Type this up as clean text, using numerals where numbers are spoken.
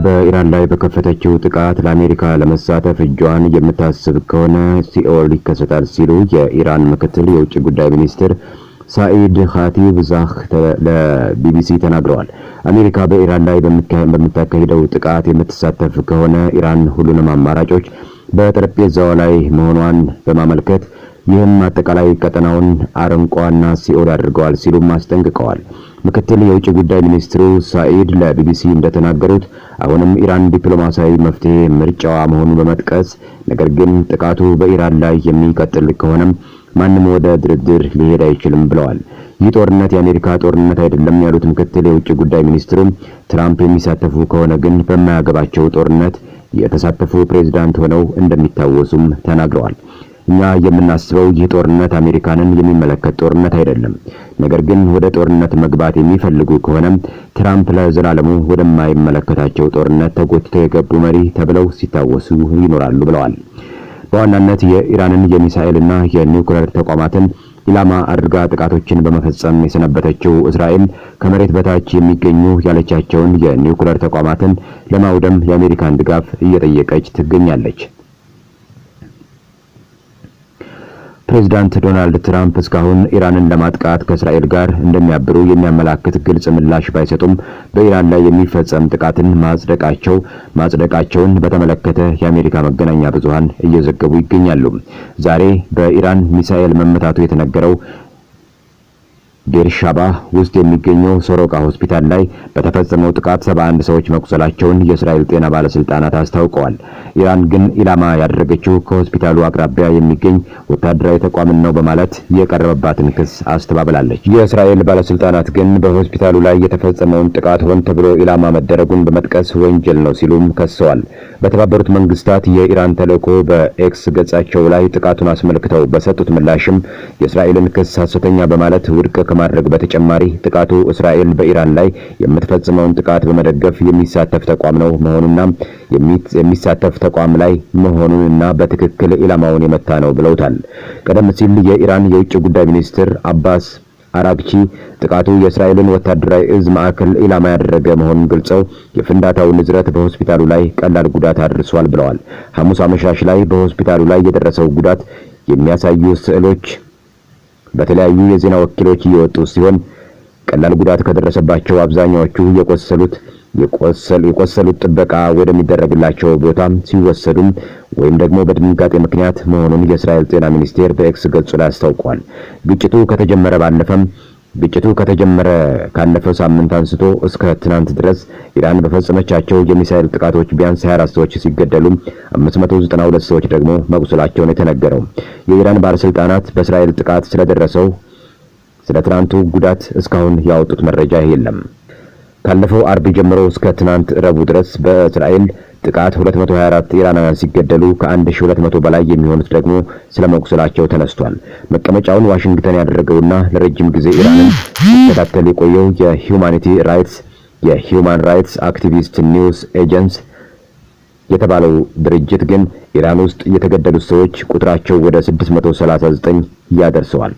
በኢራን ላይ በከፈተችው ጥቃት ለአሜሪካ ለመሳተፍ እጇን የምታስብ ከሆነ ሲኦል ይከሰታል ሲሉ የኢራን ምክትል የውጭ ጉዳይ ሚኒስትር ሳኢድ ኻቲብ ዛህ ለቢቢሲ ተናግረዋል። አሜሪካ በኢራን ላይ በምታካሂደው ጥቃት የምትሳተፍ ከሆነ ኢራን ሁሉንም አማራጮች በጠረጴዛዋ ላይ መሆኗን በማመልከት ይህም አጠቃላይ ቀጠናውን አረንቋና ሲኦል ያደርገዋል ሲሉም አስጠንቅቀዋል። ምክትል የውጭ ጉዳይ ሚኒስትሩ ሳኢድ ለቢቢሲ እንደተናገሩት አሁንም ኢራን ዲፕሎማሲያዊ መፍትሄ ምርጫዋ መሆኑን በመጥቀስ ነገር ግን ጥቃቱ በኢራን ላይ የሚቀጥል ከሆነም ማንም ወደ ድርድር ሊሄድ አይችልም ብለዋል። ይህ ጦርነት የአሜሪካ ጦርነት አይደለም ያሉት ምክትል የውጭ ጉዳይ ሚኒስትሩ ትራምፕ የሚሳተፉ ከሆነ ግን በማያገባቸው ጦርነት የተሳተፉ ፕሬዝዳንት ሆነው እንደሚታወሱም ተናግረዋል። እኛ የምናስበው ይህ ጦርነት አሜሪካንን የሚመለከት ጦርነት አይደለም። ነገር ግን ወደ ጦርነት መግባት የሚፈልጉ ከሆነም ትራምፕ ለዘላለሙ ወደማይመለከታቸው ጦርነት ተጎትተው የገቡ መሪ ተብለው ሲታወሱ ይኖራሉ ብለዋል። በዋናነት የኢራንን የሚሳኤልና የኒውክሌር ተቋማትን ኢላማ አድርጋ ጥቃቶችን በመፈጸም የሰነበተችው እስራኤል ከመሬት በታች የሚገኙ ያለቻቸውን የኒውክሌር ተቋማትን ለማውደም የአሜሪካን ድጋፍ እየጠየቀች ትገኛለች። ፕሬዚዳንት ዶናልድ ትራምፕ እስካሁን ኢራንን ለማጥቃት ከእስራኤል ጋር እንደሚያብሩ የሚያመላክት ግልጽ ምላሽ ባይሰጡም በኢራን ላይ የሚፈጸም ጥቃትን ማጽደቃቸውን በተመለከተ የአሜሪካ መገናኛ ብዙሃን እየዘገቡ ይገኛሉ። ዛሬ በኢራን ሚሳኤል መመታቱ የተነገረው ቤርሻባ ውስጥ የሚገኘው ሶሮቃ ሆስፒታል ላይ በተፈጸመው ጥቃት 71 ሰዎች መቁሰላቸውን የእስራኤል ጤና ባለስልጣናት አስታውቀዋል። ኢራን ግን ኢላማ ያደረገችው ከሆስፒታሉ አቅራቢያ የሚገኝ ወታደራዊ ተቋምን ነው በማለት የቀረበባትን ክስ አስተባብላለች። የእስራኤል ባለስልጣናት ግን በሆስፒታሉ ላይ የተፈጸመውን ጥቃት ሆን ተብሎ ኢላማ መደረጉን በመጥቀስ ወንጀል ነው ሲሉም ከሰዋል። በተባበሩት መንግስታት የኢራን ተልዕኮ በኤክስ ገጻቸው ላይ ጥቃቱን አስመልክተው በሰጡት ምላሽም የእስራኤልን ክስ ሐሰተኛ በማለት ውድቅ ከማድረግ በተጨማሪ ጥቃቱ እስራኤል በኢራን ላይ የምትፈጽመውን ጥቃት በመደገፍ የሚሳተፍ ተቋም ነው መሆኑና የሚሳተፍ ተቋም ላይ መሆኑንና በትክክል ኢላማውን የመታ ነው ብለውታል። ቀደም ሲል የኢራን የውጭ ጉዳይ ሚኒስትር አባስ አራግቺ ጥቃቱ የእስራኤልን ወታደራዊ እዝ ማዕከል ኢላማ ያደረገ መሆኑን ገልጸው የፍንዳታው ንዝረት በሆስፒታሉ ላይ ቀላል ጉዳት አድርሷል ብለዋል። ሐሙስ አመሻሽ ላይ በሆስፒታሉ ላይ የደረሰው ጉዳት የሚያሳዩ ስዕሎች በተለያዩ የዜና ወኪሎች እየወጡ ሲሆን ቀላል ጉዳት ከደረሰባቸው አብዛኛዎቹ የቆሰሉት ጥበቃ ወደሚደረግላቸው ቦታ ሲወሰዱም ወይም ደግሞ በድንጋጤ ምክንያት መሆኑን የእስራኤል ጤና ሚኒስቴር በኤክስ ገጹ ላይ አስታውቋል። ግጭቱ ከተጀመረ ባለፈም ግጭቱ ከተጀመረ ካለፈው ሳምንት አንስቶ እስከ ትናንት ድረስ ኢራን በፈጸመቻቸው የሚሳኤል ጥቃቶች ቢያንስ 24 ሰዎች ሲገደሉ 592 ሰዎች ደግሞ መቁሰላቸውን የተነገረው። የኢራን ባለስልጣናት በእስራኤል ጥቃት ስለደረሰው ስለ ትናንቱ ጉዳት እስካሁን ያወጡት መረጃ የለም። ካለፈው አርብ ጀምሮ እስከ ትናንት ረቡዕ ድረስ በእስራኤል ጥቃት 224 ኢራናውያን ሲገደሉ ከ1200 በላይ የሚሆኑት ደግሞ ስለመቁሰላቸው ተነስቷል። መቀመጫውን ዋሽንግተን ያደረገውና ለረጅም ጊዜ ኢራንን ሲከታተል የቆየው የ Human Rights Activist News Agency የተባለው ድርጅት ግን ኢራን ውስጥ የተገደሉት ሰዎች ቁጥራቸው ወደ 639 ያደርሰዋል።